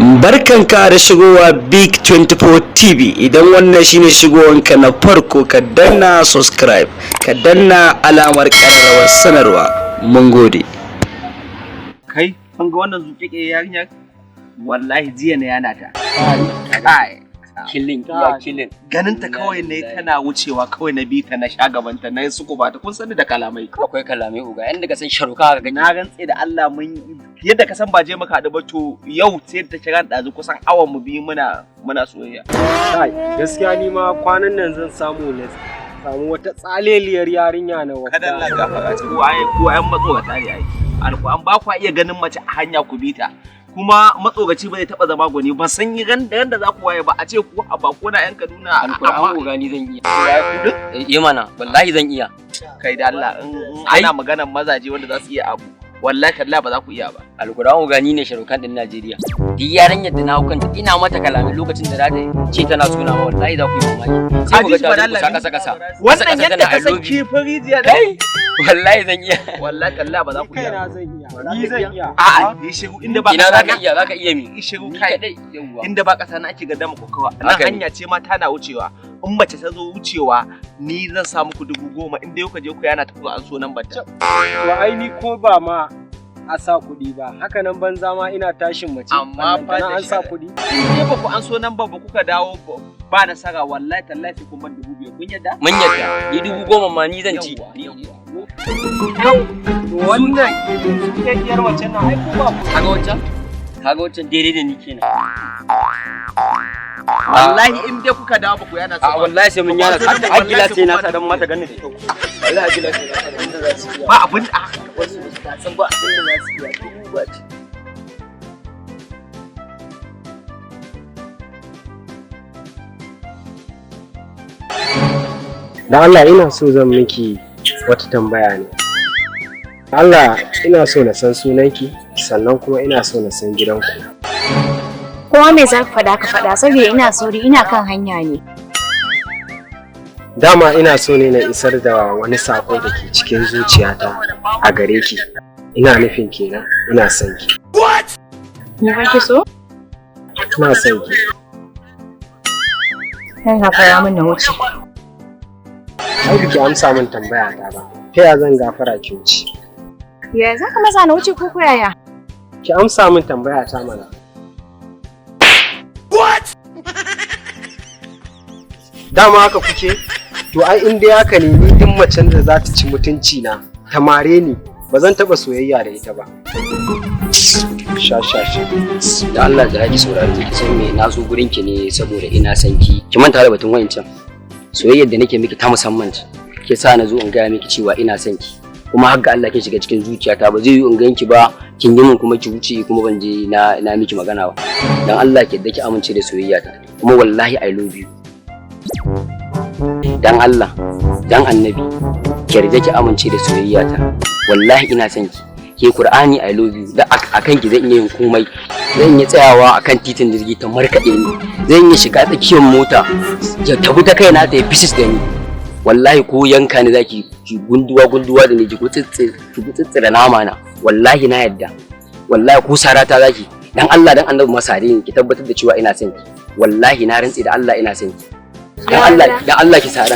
Barkanka da shigowa Big 24 TV. Idan wannan shine shigowanka na farko, ka danna subscribe, ka danna alamar ƙararrawar sanarwa. Mun gode. Kai, kun ga wannan zuƙeƙe yarinyar? Wallahi jiya na yana ta. Kai. Killing iya killing. Ganin ta kawai ne tana wucewa, kawai na bi ta, na sha gabanta, na suku ba ta. Kun sani da kalamai. Akwai kalamai uga, yanda ka san sharuka ka gani. Na rantse da Allah, mun yadda ka san ba je muka haɗu ba. To yau sai ta kira ɗazu, kusan awan mu 2 muna soyayya. Kai, gaskiya ni ma kwanan nan zan samu na samu wata tsaleliyar yarinya na Kada Allah wata. Gafara ce, ko ai matsorata ne ai. Alƙur'an ba ku iya ganin mace a hanya ku bi ta. Kuma matsoraci ba zai taɓa zama gwani ba. San yi ran da yanda za ku waye ba a ce ku a bako na yan Kaduna. Alƙur'an uga, ni zan iya. Ya kudu. Eh mana, wallahi zan iya. Kai da Allah, in ana maganar mazaje wanda za su iya abu, wallahi tallahi ba za ku iya ba. Alƙur'an uga, ni ne sharukan din Najeriya. Duk yarinyar da na hukanta ina mata kalamai, lokacin da za ta ce tana suna ma, wallahi za ku yi mamaki. Sai ku ga ta zo ku sa kasa kasa. Wannan yadda ka san kifin rijiya da Kai, wallahi zan iya. Wallahi tallahi ba za ku iya. Kaina zan iya. Ni zan iya. A'a, yi shiru, inda ba Ina kasa za ka na iya? Za ka iya mi? Yi shiru. Ni Kai. kadai, yawwa. Inda ba kasa na ake gaddama kokawa nan. Haka ne. Hanya ce ma tana wucewa. In mace ta zo wucewa, ni zan sa muku 10,000 inda yau ka je ku yana ta ku an so nan bata. To ai ni ko ba ma a sa kuɗi ba, haka nan banza ma ina tashin mace. Amma fa Ballantana da an sa sharaɗi. kuɗi. In dai ba ku an so nan ba kuka dawo ba nasara, wallahi tallahi sai kun ban 5,000. Kun yadda? Mun yadda. Ni 10,000 ma ni zan ci. Yawwa. To wannan cikakkiyar mace na ai ko ba kuɗi. Kaga wancan? Kaga wancan daidai da ni kenan. Wallahi in dai kuka dawo ba ku yana A wallahi sai mun yana. Ba ku Har gila sai na wallahi sa don mata ganin da kyau. Wallahi gila sai na sa don da za su iya. Ba abin a Wasu ta san ba abin da za su iya. Dubu ba ce. Dan Allah, ina so zan miki wata tambaya ne. Allah, ina so na san sunanki, sannan kuma ina so na san gidanku. Kuma me za ka faɗa, ka faɗa, saboda ina sauri, ina kan hanya ne. Dama ina so ne na isar da wani sako da ke cikin zuciyata a gare ki. Ina nufin kenan ina son ki. Ni kake so? Ina son ki. Kan gafara min na wuce. Ai biki amsa min tambaya ta ba. Ta ya zan gafara ki wuce? Yaya za ka maza na wuce ko ko yaya? Ki amsa min tambaya ta mana. Dama haka kuke? To ai in dai haka ne, ni duk macen da za ta ci mutunci na, ta mare ni, ba zan taɓa soyayya da ita ba. Sha sha sha. Da Allah da ki saurari, ki san me, na zo gurin ki ne saboda ina son ki. Ki manta da batun wayancan. Soyayyar da nake miki ta musamman ce. Ke sa na zo in gaya miki cewa ina son ki. Kuma har ga Allah kin shiga cikin zuciyata, ba zai yi in ganki ba kin yi min kuma ki wuce kuma ban je na miki magana ba. Dan Allah ki yadda ki amince da soyayyata. Kuma wallahi I love you. Dan Allah, dan Annabi, ki yarda ki amince da soyayyata. Wallahi ina son ki. Ke Qur'ani I love you. Da akan ki zan iya yin komai. Zan iya tsayawa akan titin jirgi ta markaɗe ni. Zan iya shiga tsakiyar mota ya tafi ta kaina ta yi fisis da ni. Wallahi ko yanka ni zaki ki gunduwa gunduwa da ni, ki gutsitsira nama na. Wallahi na yadda. Wallahi ko sarata zaki. Dan Allah, dan Annabi, masare ni ki tabbatar da cewa ina son ki. Wallahi na rantse da Allah ina son ki. Dan Allah, dan Allah ki sara.